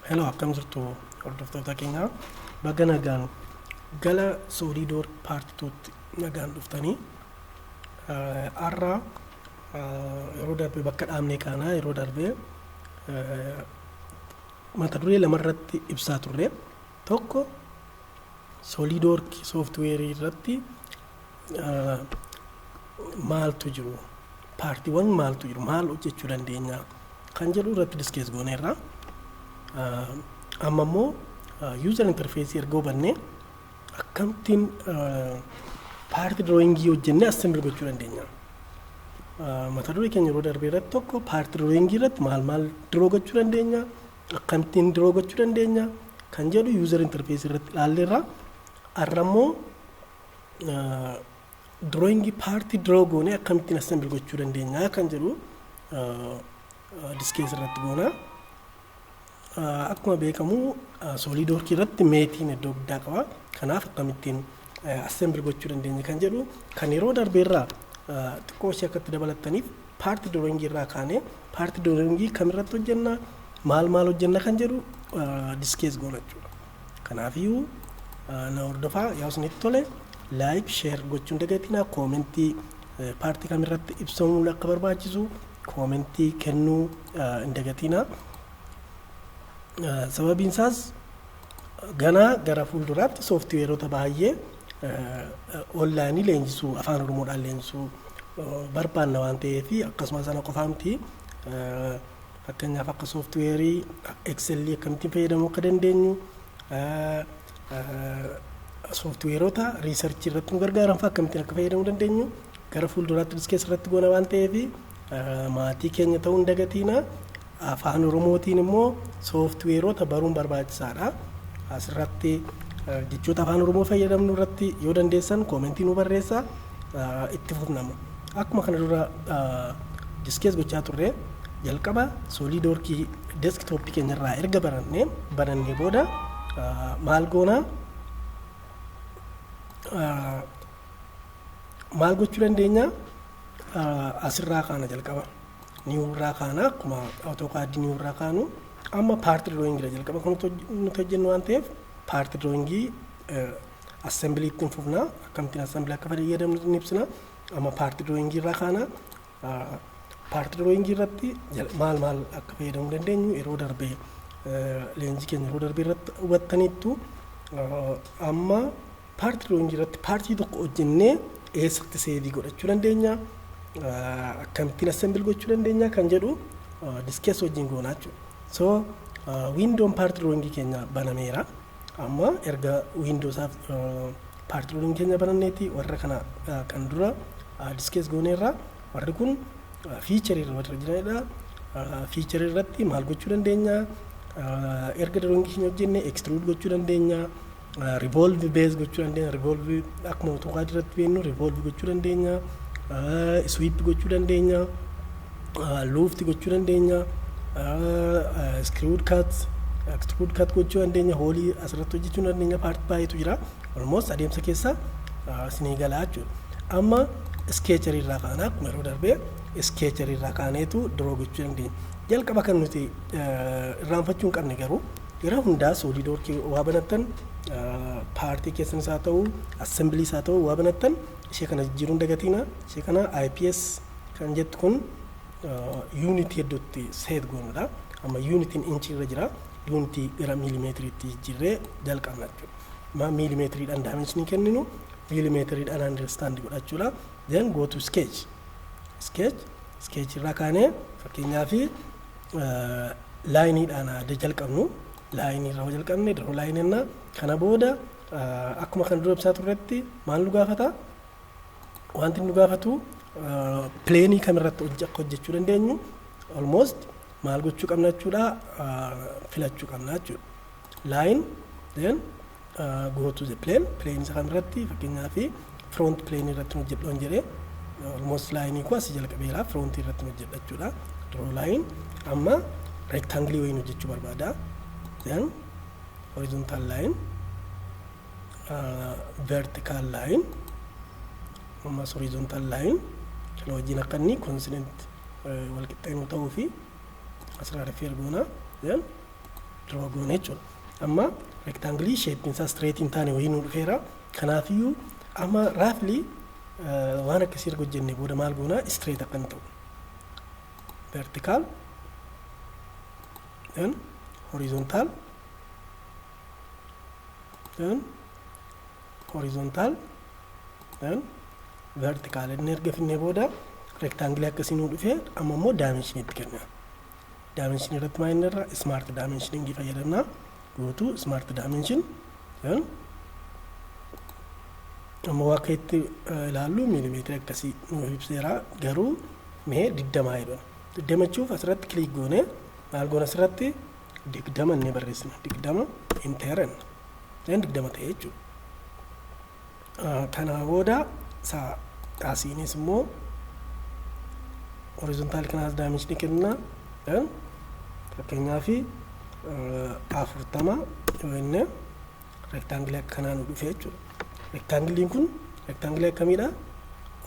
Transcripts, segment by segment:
Hello, akkam jirtu hordoftoota keenya? Baga nagaan gala SolidWorks part 2tti nagaan dhuftanii. Har'a yeroo darbe bakka dhaabnee kaanaa. Yeroo darbe mata duree lamarratti ibsaa turre. Tokko, SolidWorks softwareii irratti maaltu jiru, partiiwwan maaltu jiru, maal hojjechuu dandeenya kan jedhu irratti discuss gooneerra. Amma immoo user interface erga hubannee, akkamittiin part drawingii hojjennee assemble gochuu dandeenya. Mata duree keenya yeroo darbe irratti tokko, part drawingii irratti maal maal draw gochuu dandeenya, akkamittiin draw gochuu dandeenya kan jedhu user interface irratti ilaalleerra. Har'a immoo drawingii partii draw goonee akkamittiin assemble gochuu dandeenya kan jedhu discuss irratti goona. Akkuma beekamu SolidWorks irratti mateiin iddoo guddaa qaba. Kanaaf akkamittiin assemble gochuu dandeenya kan jedhu kan yeroo darbeerraa xiqqoo ishee akkatti dabalattaniif, part drawingii irraa kaanee part drawingii kamirratti hojjenna, maal maal hojjenna kan jedhu discuss goona jechuudha. Kanaafiyyuu na hordofaa. Yaa isinitti tole, like, share gochuun dagatinaa. Commentii partii kamirratti ibsamuu akka barbaachisu commentii kennuu hin dagatinaa. Sababiin isaas ganaa gara fuulduraatti softwareota baay'ee onlineii leenjisuu, Afaan Oromoodhaan leenjisuu barbaanna waan ta'eef. Akkasumas sana qofaa miti, fakkeenyaaf akka softwareii Excelii akkamittiin fayyadamuu akka dandeenyu, softwareota researchii irratti nu gargaaran fa'a akkamittiin akka fayyadamuu dandeenyu gara fuulduraatti discuss irratti goona waan ta'eef, maatii keenya ta'uu hin dagatiina. Afaan Oromootiin immoo softwareota baruun barbaachisaadha. Asirratti jechoota Afaan Oromoo fayyadamnu irratti yoo dandeessan commentii nu barreessaa. Itti fufnama. Akkuma kana dura discuss gochaa turre, jalqaba SolidWorksii desktopii keenyarraa erga barannee booda maal goonaa, maal gochuu dandeenya? Asirraa kaana. Jalqaba newrraa kaana. Akkuma AutoCADii newrraa kaanu, amma part drawingiidha jalqaba kan nuti hojjennu waan ta'eef, part drawingii assembly ittiin fufna. Akkamittiin assembly akka fayyadamnu ni ibsina. Amma part drawingii irraa kaana. Part drawingii irratti maal maal akka fayyadamuu dandeenyu yeroo darbee leenjii keenya yeroo darbee irratti hubattaniittu. Amma part drawingii irratti partii tokko hojjennee eessatti saveii godhachuu dandeenya, akkamittiin assemble gochuu dandeenya kan jedhu discuss wajjin goonaa jechuudha. So windown part drawingii keenya banameera. Amma erga window isaaf part drawingii keenya bananneeti, warra kana kan dura discuss gooneerra. Warri kun featureii irra warra jiranidha. Featureii irratti maal gochuu dandeenya? Erga drawingii keenya hojjenne extrude gochuu dandeenya. Revolve base gochuu dandeenya. Revolve akkuma AutoCAD irratti beeknu revolve gochuu dandeenya. Sweep gochuu dandeenya. Loft gochuu dandeenya. Extrude cut, extrude cut gochuu dandeenya. Holeii asirratti hojjechuu dandeenya. Partii baay'eetu jira. Almost adeemsa keessa isinii galaa jechuudha. Amma sketcherii irraa kaana. Akkuma yeroo darbee sketcherii irraa kaaneetu draw gochuu dandeenya. Jalqaba kan nuti irraanfachuu hin qabne garuu, yeroo hundaa SolidWorksii waa banattan, partii keessanis haa ta'u, assemblyiis haa ta'u, waa banattan, ishee kana jijjiiruun dagatiina. Ishee kana IPS kan jettu kun unitii iddootti set goonudha. Amma unitiin inchii irra jira. Unitii gara miilimeetiriitti jijjiirree jalqabna jechuudha. Ma miilimeetiriidhaan dimensionii kenninu, miilimeetiriidhaan understand godhachuudha. Then go to sketch. Sketch, sketch irraa kaanee, fakkeenyaaf lineiidhaan adda jalqabnu. Lineii irraa jalqabne, draw line. Kana booda akkuma kan dura ibsaa turretti maal nu gaafata? Wanti nu gaafatu planeii kamirratti akka hojjechuu dandeenyu almost maal gochuu qabna jechuudha? Filachuu qabna jechuudha. Line, then go to the plane. Plane isa kamirratti? Fakkeenyaaf front plane irratti hojjedhu jedhee, almost lineii koo asii jalqabeera, front irratti hojjedha jechuudha. Draw line. Amma rectangle wayiin hojjechuu barbaada. Then horizontal line, vertical line, ammas horizontal line. Kana wajjin akka inni coincident, wal qixxeenuu ta'uu fi asirraa refer goona. Then draw. Draw goone jechuudha. Amma rectangle shape isaa straight hin taane wayii nu dhufeera. Kanaafiyyuu amma roughly waan akkasii erga hojjennee booda maal goonaa? Straight akka hin ta'u. Vertical, then horizontal, then horizontal, then vertical. Inni erga finnee booda rectangle akkasii nuu dhufee, amma immoo dimension itti kenna. Dimension irratti maal inni irra smart dimensioning fayyadamna. Go to smart dimension, then amma waa akka itti ilaallu miilimeetira akkasii nuuf ibseera, garuu mee 20 jedhama. 20chuuf asirratti click goone maal goona? Asirratti 20 inni barreessina, 20, enter, then 20 ta'e jechuudha. Kanaa booda isaa asiinis immoo horizontal kanaas dimension kenna. Fakkeenyaaf 40 yoo inni rectangle akkanaa nu dhufe jechuudha. Rectangleiin kun rectangle akkamiidha?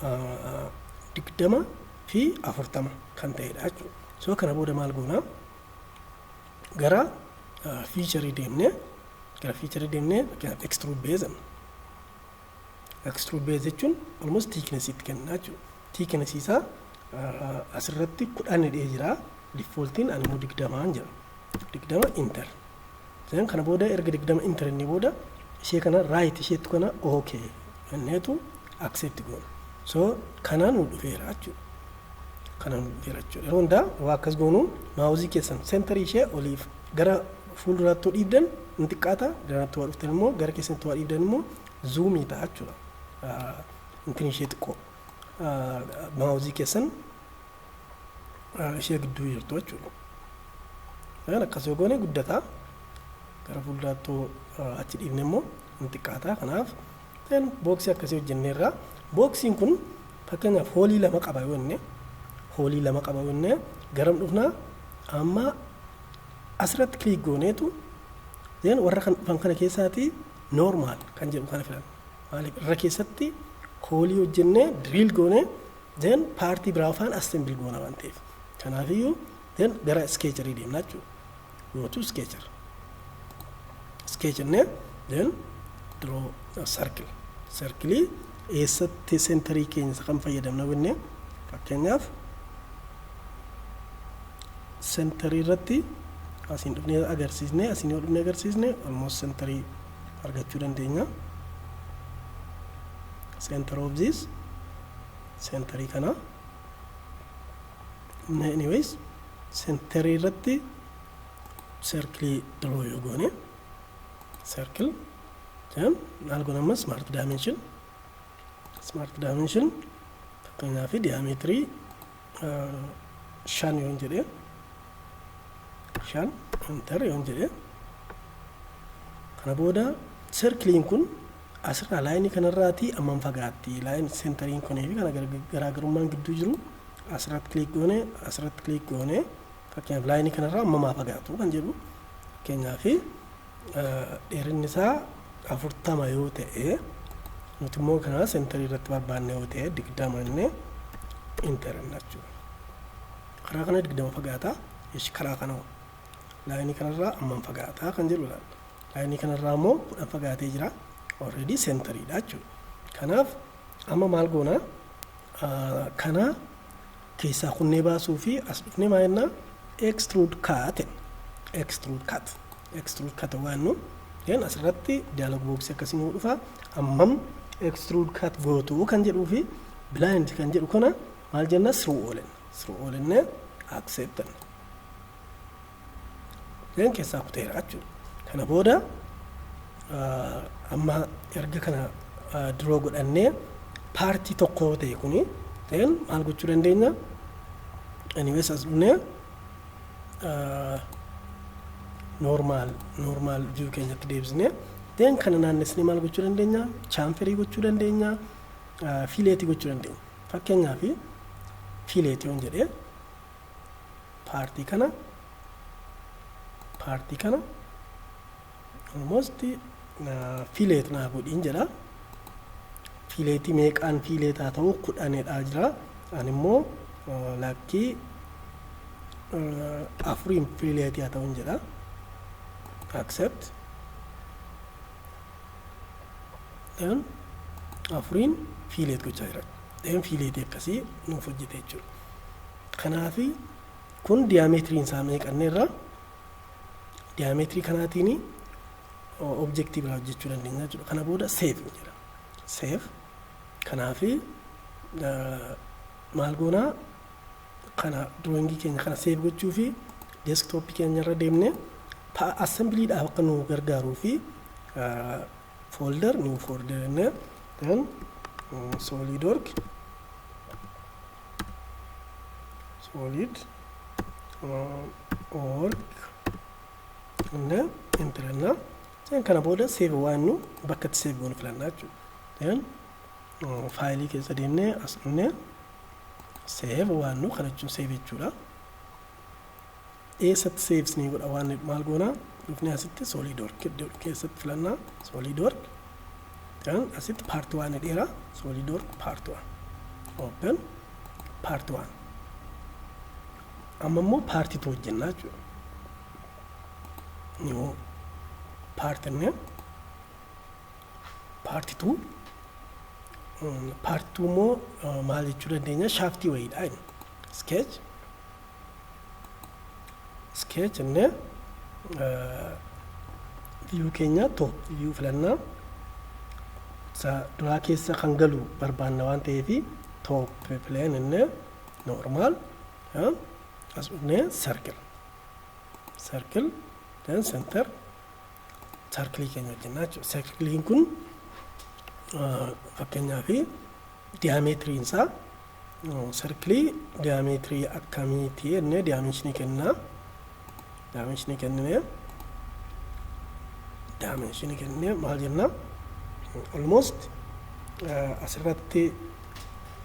20 fi 40 kan ta'edha jechuudha. So kana booda maal goona? Gara feature deemnee, gara feature deemnee, fakkeenyaaf extrude base. Extrude base jechuun almost thickness itti kenna jechuudha. Thickness isaa asirratti 10 hidhee jira. Defaultiin ani immoo 20n jira. 20, enter. Then kana booda erga 20 enter inni booda ishee kana right isheettu kana okay inneetu accept goona. So kana nu dhufeera jechuudha. Kana nu dhufeera jechuudha. Yeroo hundaa waa akkas goonu mouse keessan center ishee oliif gara fuulduraatti dhiibdan ni xiqqaata, garanatti waa dhuftan immoo, gara keessanitti waa dhiibdan immoo zoom ta'a jechuudha. Intin ishee xiqqoo mouse keessan ishee gidduu jirtu jechuudha. Akkas yoo goone guddataa, gara fuulduraatti achi dhiibne immoo ni xiqqaata. Kanaaf box akkasii hojjenneerra. Boxiin kun fakkeenyaaf hole lama qaba yoo inni hole lama qaba yoo inni, garam dhufnaa? Amma asirratti click gooneetu then warra kan dhufan kana keessaatii normal kan jedhu kana filanna. Maaliif? Irra keessatti hole hojjennee drill goonee then part biraa afaan assemble goona waan ta'eef. Kanaafiyyuu then gara sketch deemna jechuudha. Go to sketch. Sketch jennee then draw a circle. Circle eessatti center keenya isa kan fayyadamna jennee, fakkeenyaaf center irratti asiin dhufnee agarsiisne, asiin yoo dhufnee agarsiisne almost center argachuu dandeenya. Center of this center kana, anyways, center irratti circle draw yoo goone, circle then maal goona? Amma smart dimension, smart dimension, fakkeenyaaf diameter 5 yoon jedhee, 5, enter yoon jedhee, kana booda circleiin kun asirraa line kanarraatii ammam fagaatti? Line centeriin kunii fi kana garaagarummaan gidduu jiru asirratti click goone, asirratti click goone, fakkeenyaaf line kanarraa ammamaa fagaatu kan jedhu, fakkeenyaaf dheerinni isaa 40 yoo ta'e, nuti immoo kana center irratti barbaanne yoo ta'e 20 innee enter jechuudha. Karaa kana 20 fagaataa, karaa kana line kanarraa ammam fagaataa kan jedhu ilaalla. Line kanarraa immoo 10 fagaatee jira. Already centeriidha jechuudha. Kanaaf amma maal goona? Kana keessaa kunnee baasuu fi as dhufnee maal jennaa? Extrude cut, extrude cut, extrude cut waan nu then asirratti dialog box akkasii nuu dhufa. Ammam extrude cut gootuu kan jedhuu fi blind kan jedhu kana maal jenna? Through all, through all jennee accept then keessaa kuteera jechuudha. Kana booda amma erga kana draw godhannee part tokko ta'e kuni, then maal gochuu dandeenya? Anyways, as dhufnee normal view keenyatti deebisnee then kana naannesnee maal gochuu dandeenya? Chamfer gochuu dandeenya, fillet gochuu dandeenya. Fakkeenyaaf fillet yoon jedhee part kana, part kana almost fillet naa godhiin jedha. Fillet meeqaan fillet haa ta'u? 10dha jira. Ani immoo lakkii, afuriin fillet haa ta'uun jedha. Accept. Then afuriin fillet gochaa jira. Then filletii akkasii nuuf hojjete jechuudha. Kanaafi kun diameteriin isaa meeqanneerra, diameterii kanaatiin objectii biraa hojjechuu dandeenya jechuudha. Kana booda save jedha. Save. Kanaafi maal goonaa, kana drawingii keenya kana save gochuu fi desktopii keenya irra deemnee assemblydhaaf akka nu gargaaruu fi folder, new folder jennee, then SolidWork jennee enter jennaa. Then kana booda save waan nu bakka itti save goonu filannaa jechuudha. Then fileii keessa deemnee as dhufnee save waan nu kana jechuun save jechuudha. Eessatti save ni godha waan maal goonaa, dhufnee asitti SolidWork keessatti filannaa, SolidWork. Then asitti part 1 dheera, SolidWork part 1, open part 1. Amma immoo part 2 hojjennaa jechuudha. New part inni part 2. Part 2 immoo maal jechuu dandeenya? Shaftii wayiidha inni. Sketch inni view keenya top view filannaa. Isa duraa keessa kan galu barbaanna waan ta'eef top plane inni normal, as dhufnee circle, circle, then center circle keenya hojjennaa jechuudha. Circleiin kun fakkeenyaaf diameteriin isaa circleii diameterii akkamiiti jennee dimensionii kennaa. Dimensionii kenninee maal jennaa? Almost asirratti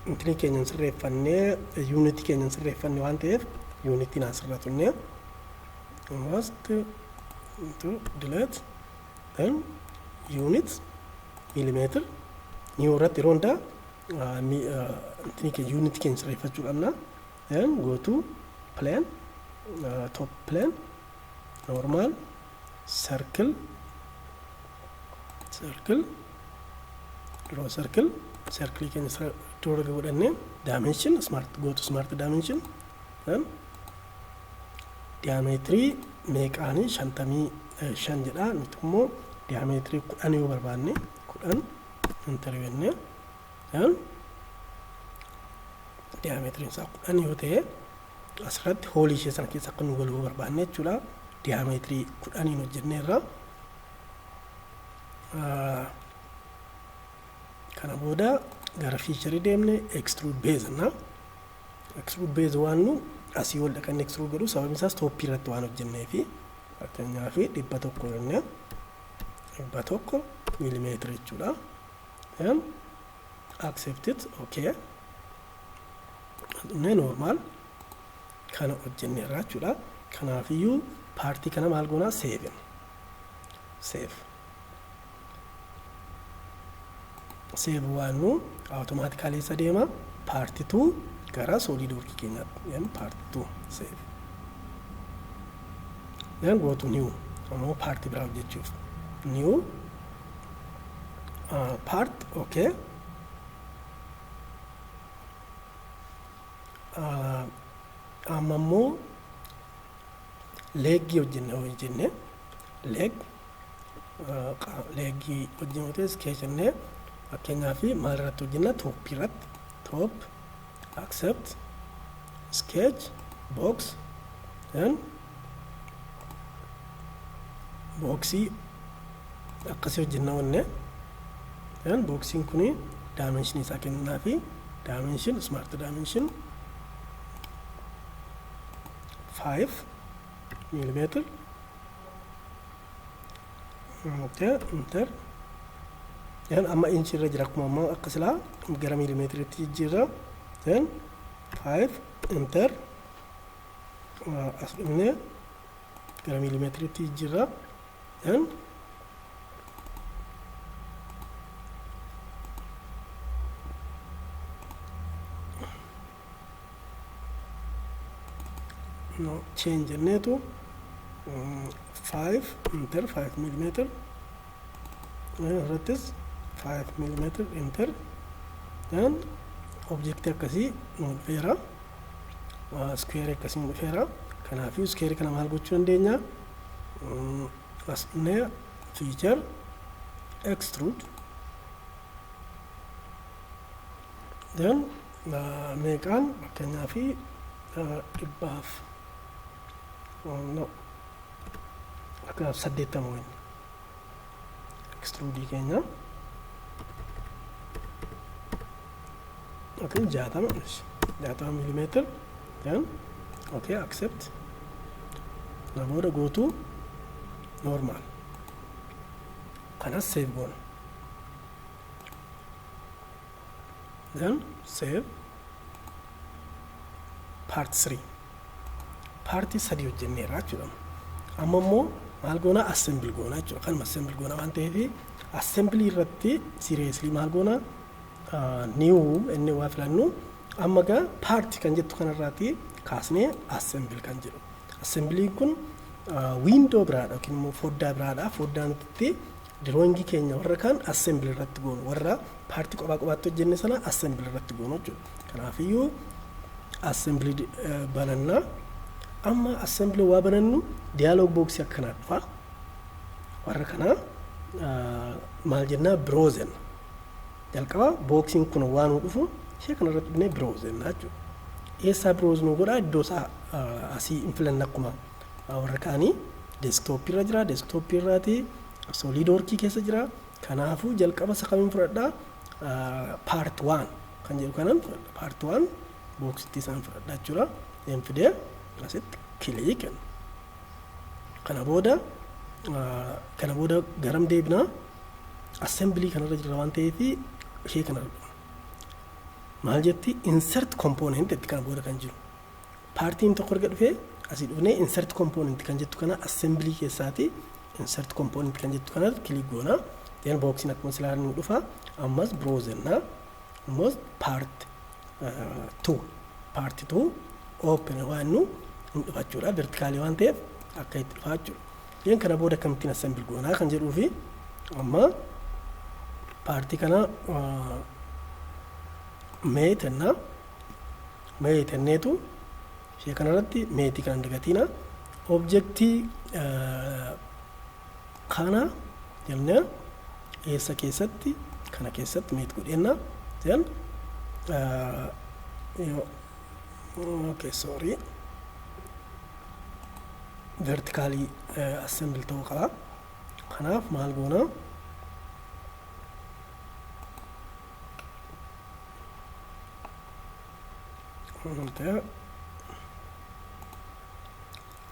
intinii keenya hin sirreeffannee, unitii keenya hin sirreeffanne waan ta'eef unitiin asirra tunnee almost to delete, then unit millimeter. Ni irratti yeroo hundaa intinii keenya, unitii keenya sirreeffachuu qabna. Then go to plane, top plane, normal, circle, circle, draw circle. Circle keenya draw godhannee dimension smart, go to smart dimension, then diameterii meeqaanii? 55 jedha. Nuti immoo diameterii 10 yoo barbaanne 10, enter jennee, then diameteriin isaa 10 yoo ta'e asirratti holeii ishee sana keessa akka nu galuu barbaanne jechuudha. Diameterii 10n hojjenneerra. Kana booda gara featureii deemne extrude base na extrude base waan nu asii ol dhaqanne extrude godhu, sababni isaas topii irratti waan hojjennee fi fakkeenyaaf 100 jennee 100 miilimeetira jechuudha. Then accept it, okay. Dhumnee normal kana hojjenneerra jechuudha. Kanaafiyyuu partii kana maal goonaa? Save, save, save waan nu automatically isa deema part 2 gara SolidWorkii keenyaatti, part 2, save. Then go to new, ammoo partii biraa hojjechuuf new part, okay. Amma immoo legii hojjenne legii hojjenne ta'e sketch jennee fakkeenyaaf maal irratti hojjenna? Topii irratti, top, accept, sketch, box, then boxii akkasii hojjenna wanne. Then boxiin kuni dimension isaa kennaa fi dimension, smart dimension, 5 millimeter, okay, enter. Then amma inch irra jira, akkuma amma akka silaa gara millimeteritti jijjiirra. Then 5, enter, as dhufnee gara millimeteritti jijjiirra. Then no change jenneetu 5 enter 5 millimeter, irrattis 5 millimeter enter. Then objectii akkasii nu dhufeera, square akkasii nu dhufeera. Kanaafuu square kana maal gochuu dandeenya? As dhufnee feature, extrude, then meeqaan, fakkeenyaa fi dhibbaaf, no, fakkeenyaaf 80 wayini extrude keenya yookiin 60, 60 millimeter. Then okay, accept. Na booda gootuu normal kanas save goona. Then save part 3. Partii sadii hojjenneerra jechuudha. Amma immoo maal goona? Assemble goona jechuudha. Kanuma assemble goona waan ta'eef, assembly irratti seriously maal goona? New inni waa filannu. Amma gaa part kan jettu kanarraati kaasnee assemble kan jedhu. Assembly'n kun window biraadha yookiin immoo foddaa biraadha. Foddaa nuti drawingii keenya warra kaan assemble irratti goonu, warra partii kophaa kophaatti hojjenne sana assemble irratti goonu jechuudha. Kanaafiyyuu assembly banannaa. Amma assembly waa banannu dialog box akkanaa dhufa. Warra kanaa maal jennaa? Browse jenna. Jalqaba boxiin kun waan nu dhufu ishee kanarratti dhufnee browse jenna jechuudha. Eessaa browse nu godhaa? Iddoo isaa asii hin filanna. Akkuma warra kaanii desktop irra jira, desktop irraati SolidWorks keessa jira. Kanaafuu jalqaba isa kamiin fudhadhaa? Part 1 kan jedhu kanan fudhadha. Part 1 boxitti isaan fudhadha jechuudha. Een fidee asitti click kenna. Kana booda garam deebinaa? Assembly kanarra jira waan ta'eef ishee kanarra dhufna. Maal jetti? Insert component itti. Kana booda kan jiru partiin tokko erga dhufee asii dhufnee insert component kan jettu kana, assembly keessaati insert component kan jettu kana click goona. Then boxiin akkuma silaa nu dhufa. Ammas browse jenna. Ammas part 2, part 2 open waan nu hin dhufa jechuudha. Verticalii waan ta'eef akka itti dhufa jechuudha. Then kana booda akkamittiin assemble goonaa kan jedhuu fi amma partii kana mate jenna. Mate jenneetu ishee kanarratti mateii kana dagatiina. Objectii kana jennee eessa keessatti? Kana keessatti mate godhenna. Then okay, sorry, vertically assemble ta'uu qaba. Kanaaf maal goona?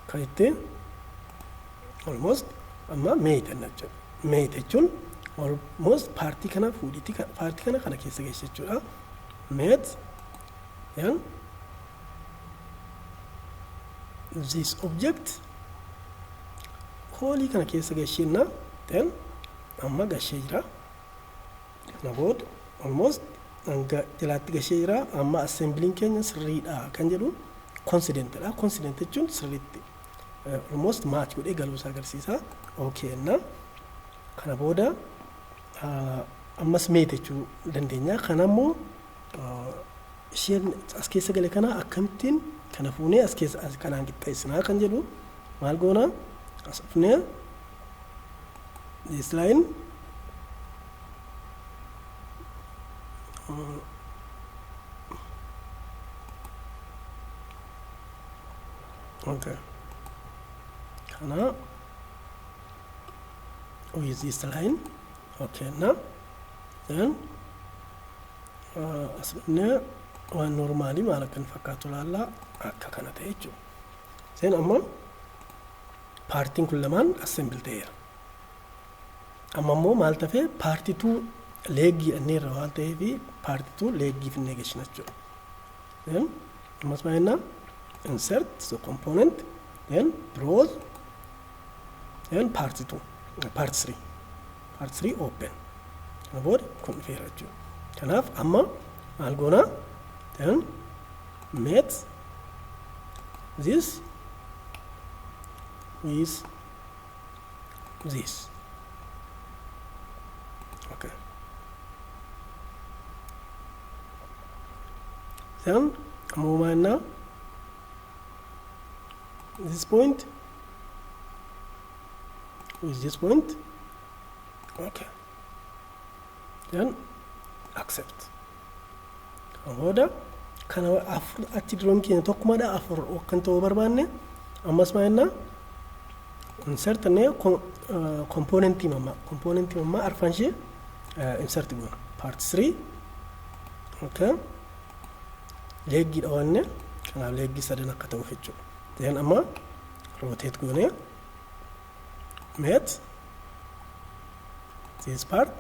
Kan itti almost amma mate jechuudha. Mate jechuun almost partii kana fuudhiitii partii kana kana keessa geessa jechuudha. Mate, then this object holeii kana keessa geessinna. Then amma gashee jira. Kana booda almost hanga jalaatti gashee jira. Amma assemblyiin keenya sirriidha kan jedhu coincidentidha. Coincident jechuun sirriitti almost match godhee galuusaa agarsiisa. Okay jenna. Kana booda ammas mate jechuu dandeenya. Kana immoo isheen as keessa gale kana akkamittiin kana fuunee as keessa kanaan qixxeessinaa kan jedhu maal goona? As dhufnee this line okay, kana with this line okay. Now then as dhufnee waan normalii maal akka inni fakkaatu ilaallaa. Akka kana ta'e jechuudha. Then amma partiin kun lamaan assemble ta'eera. Amma immoo maal tafee? Part two legii dhanneerra waan ta'eef part two legii finnee geessina jechuudha. Then ammas maal jennaa? Insert the component, then browse, then part two, part three, part three open. Kana booda kun dhufeera jechuudha. Kanaaf amma maal goonaa? Then mate this with this. Okay. Then move now this point with this point. Okay. Then accept. Booda kana afur achi drawing keenya tokkumadha, afur kan ta'uu barbaanne ammas maal jennaa? Insert ne componentii mammaa arfan ishee insert goona. Part 3. Okay, legii dhawanne, kanaaf legii sadan akka ta'uuf jechuudha. Then amma rotate goone, mate this part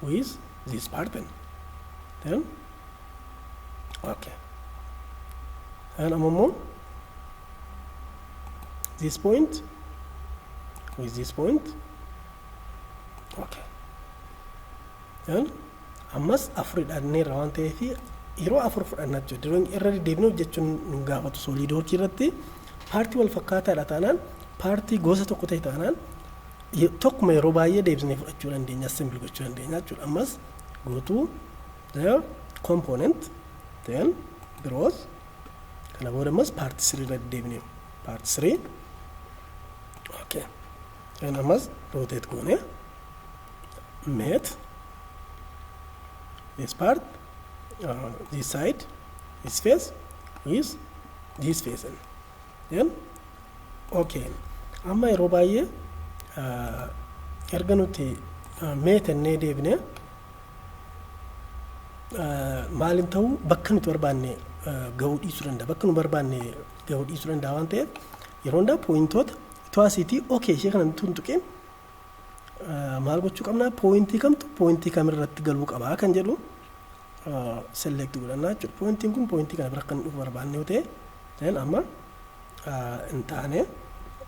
with this part, then okay. Then amma immoo this point with this point. Okay. Then ammas afuridhaanneerra waan ta'eef yeroo afur fudhannaa jechuudha. Drawing irra deddeebinee hojjechuun nu gaafatu. SolidWorks irratti partii wal fakkaataadha taanaan, partii gosa tokko ta'e taanaan, tokkuma yeroo baay'ee deebisnee fudhachuu dandeenya, assemble gochuu dandeenya jechuudha. Ammas go to the component, then browse. Kana booda ammas part 3 irra deddeebinee part 3. Okay. Then ammas rotate goone, mate this part, this side, this face with this face, then okay. Amma yeroo baay'ee erga nuti matennee deebine maalin ta'uu bakka nuti barbaanne gahuu dhiisuu danda'a, bakka nu barbaanne gahuu dhiisuu danda'a waan ta'eef, yeroo hundaa pointoota itoo asiitii okay ishee kana tuntuqeen maal gochuu qabna? Pointii kamtu pointii kamirratti galuu qabaa kan jedhu select godhannaa jechuudha. Pointiin kun pointii kana bira kan dhufu barbaanne yoo ta'e, then amma hin taane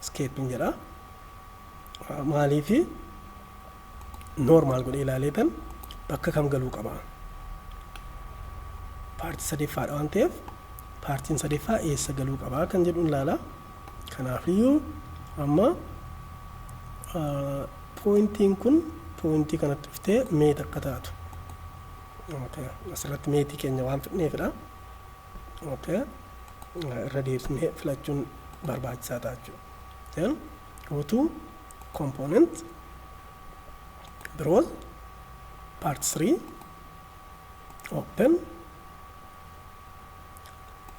escape jedha. Maaliifi normal godhee ilaaleetan bakka kam galuu qaba. Partii sadeffaadha waan ta'eef, partiin sadeeffaa eessa galuu qabaa kan jedhu ilaala. Kanaafiyyuu amma pointiin kun pointii kanatti dhuftee mate akka taatu. Asirratti mateii keenya waan fidneefidha. Irra deebisnee filachuun barbaachisaa ta'a jechuudha. Then go to component, browse, part 3, open.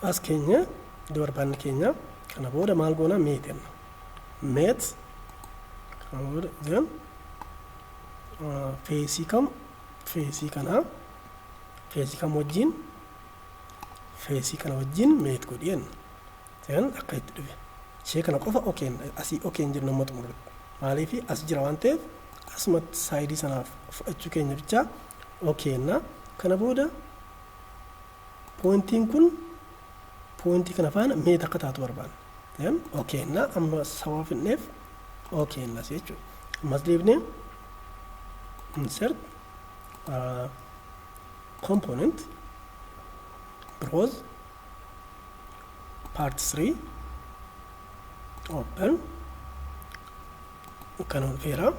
As keenya iddoo barbaanne keenya. Kana booda maal goona? Matenna. Mate kana booda then faceii kam, faceii kanaa, faceii kam wajjin, faceii kana wajjin mate godhi. Then akka itti dhufe ishee kana qofa okayn asii okayn jennu amma xumurratti. Maaliifi as jira waan ta'eef, asumatti sideii sanaaf fudhachuu keenya bichaa okaynna. Kana booda pointiin kun pointii kana faana mate akka taatu barbaanna. Then okaynna. Amma sababa fidneef okaynnas jechuudha. Ammas deebinee insert, component, browse, part 3, open. Kana dhufeera.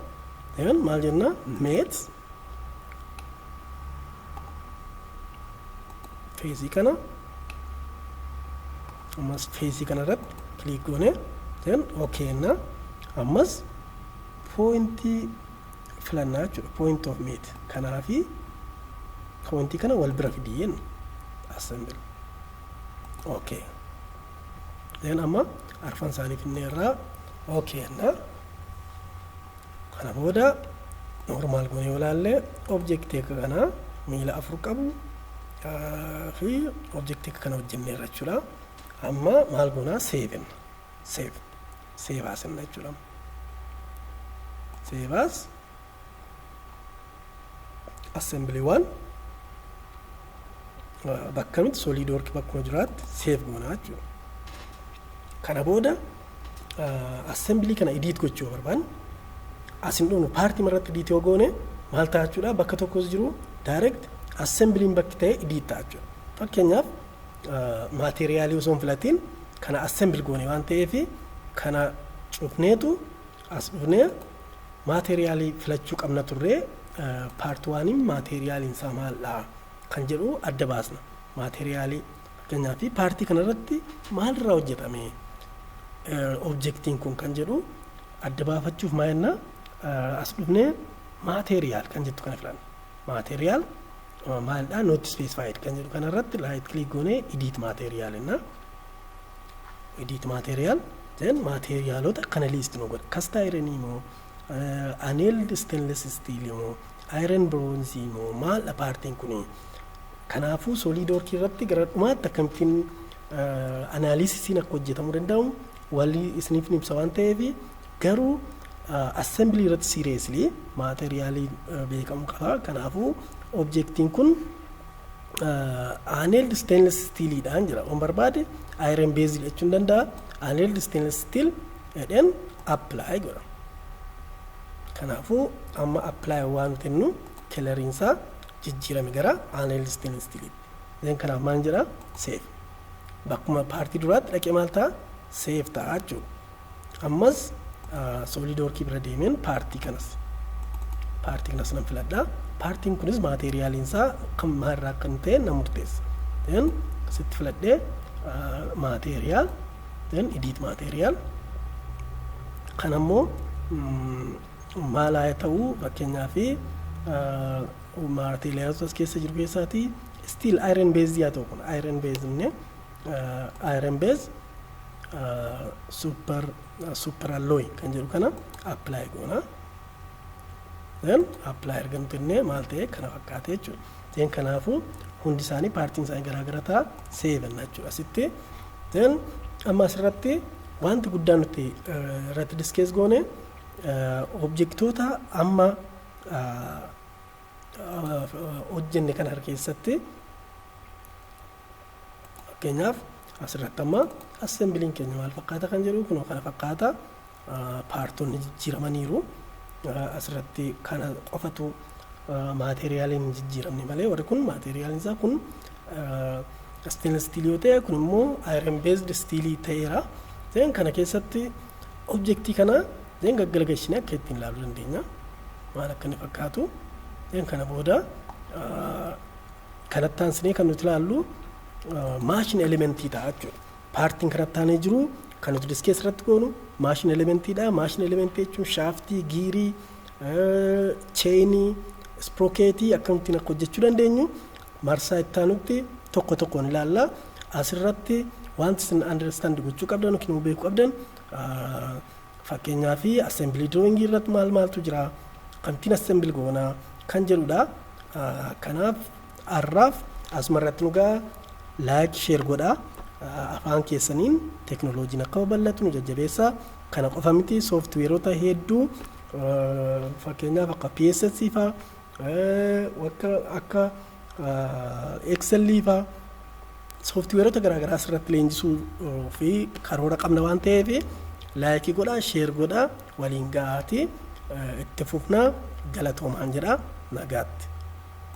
Then maal jenna? Mate faceii kana, ammas faceii kana irratti click goone, then okay jenna. Ammas pointii filannaa jechuudha, point of mate kanaa fi pointii kana wal bira fidii jenna. Assemble. Okay. Then amma arfan isaanii finnee irraa okay jenna. Kana booda normal goonee yoo ilaalle, objectii akka kanaa miila afur qabu fi objectii akka kana hojjenneerra jechuudha. Amma maal goonaa? Save enna. Save. Save as enna jechuudha. Save as assembly one. Bakka miti SolidWork bakkuma jiraatti save goonaa jechuudha. Kana booda assembly kana edit gochuu barbaanne, asin dhufnu partii irratti edit yoo goone maal ta'a jechuudha? Bakka tokkos jiru direct assemblyin bakki ta'e edit ta'a jechuudha. Fakkeenyaaf materialii osoo hin filatiin kana assemble goone waan ta'eef Kana cufneetu as dhufnee maateeriyaalii filachuu qabna turree. Part oneiin maateeriyaaliin isaa maaldha kan jedhu adda baasna. Maateeriyaalii fakkeenyaaf paartii kanarratti maalirraa hojjetame objectiin kun kan jedhu adda baafachuuf maal jenna? As dhufnee material kan jettu kana filanna. Material maalidha? Not specified kan jedhu kanarratti right click goonee edit material jenna. Edit material, then maateeriyaalota kana list nu godha. Cast ironii moo, annealed stainless steel moo, iron bronze moo, maaldha paartiin kuni? Kanaafuu SolidWorks irratti gara dhumaatti akkamittiin analysisiin akka hojjetamuu danda'amu walii isiniif ibsa waan ta'eef, garuu assembly irratti seriously maateriyaalii beekamu qaba. Kanaafuu objectiin kun annealed stainless steeliidhaan jira. On barbaade iron base jechuun danda'a. Annealed stainless steel jedheen apply godha. Kanaafuu amma apply waan jennu coloriinsaa jijjiirame gara annealed stainless steeliitti. Then kanaaf maal jedha? Save. Bakkuma paartii duraatti dhaqee maal ta'a? Save ta'a jechuudha. Ammas SolidWorks bira deemeen paartii kanas nan filadha. Paartiin kunis maateeriyaaliin isaa kan maalirraa kan ta'e na murteessa. Then asitti filadhee material, then edit material. Kan ammoo maal haa ta'u? Fakkeenyaaf maateeriyaalota as keessa jiru keessaatii steel iron base haa ta'u. Kun iron base inni iron base super alloy kan jedhu kana apply goona. Then apply erga nuti jennee maal ta'e? Kana fakkaate jechuudha. Then kanaafuu hundi isaanii paartiin isaanii garaagara ta'a, save jechuudha asitti. Then amma asirratti wanti guddaan nuti irratti discuss goone objectoota amma hojjenne kana keessatti, fakkeenyaaf asirratti amma assemblyiin keenya maal fakkaata kan jedhu kunoo kana fakkaata. Paartonni jijjiiramaniiru. Asirratti kana qofatu maateeriyaaliin hin jijjiiramne malee warri kun maateeriyaaliin isaa kun stainless steel yoo ta'e, kun immoo iron based steel ta'eera. Then kana keessatti objectii kana then gaggalagalchinee akka ittiin ilaaluu dandeenya, maal akka inni fakkaatu. Then kana booda kanatti aansinee kan nuti ilaallu machine elementii ta'a jechuudha. Paartiin kanatti aanee jiru kan nuti discuss irratti goonu machine elementiidha. Machine elementii jechuun shaftii, gearii, chainii, sprocketii akkamittiin akka hojjechuu dandeenyu marsaa itti aanutti tokko tokkoon ilaalla. Asirratti wanti isin understand gochuu qabdan yookiin beekuu qabdan, fakkeenyaa fi assembly drawing irratti maal maaltu jira, akkamittiin assemble goonaa kan jedhudha. Kanaaf har'aaf asumarratti nu ga'a. Like, share godhaa. Afaan keessaniin teeknooloojiin akka babal'atu nu jajjabeessa. Kana qofa miti, sooftiweerota hedduu fakkeenyaaf akka PSS faa, akka Excel faa, sooftiweerota garaagaraa asirratti leenjisuu fi karoora qabna waan ta'eef, like godhaa, share godhaa, waliin ga'aati itti fufnaa. Galatoomaan jedha, nagaatti.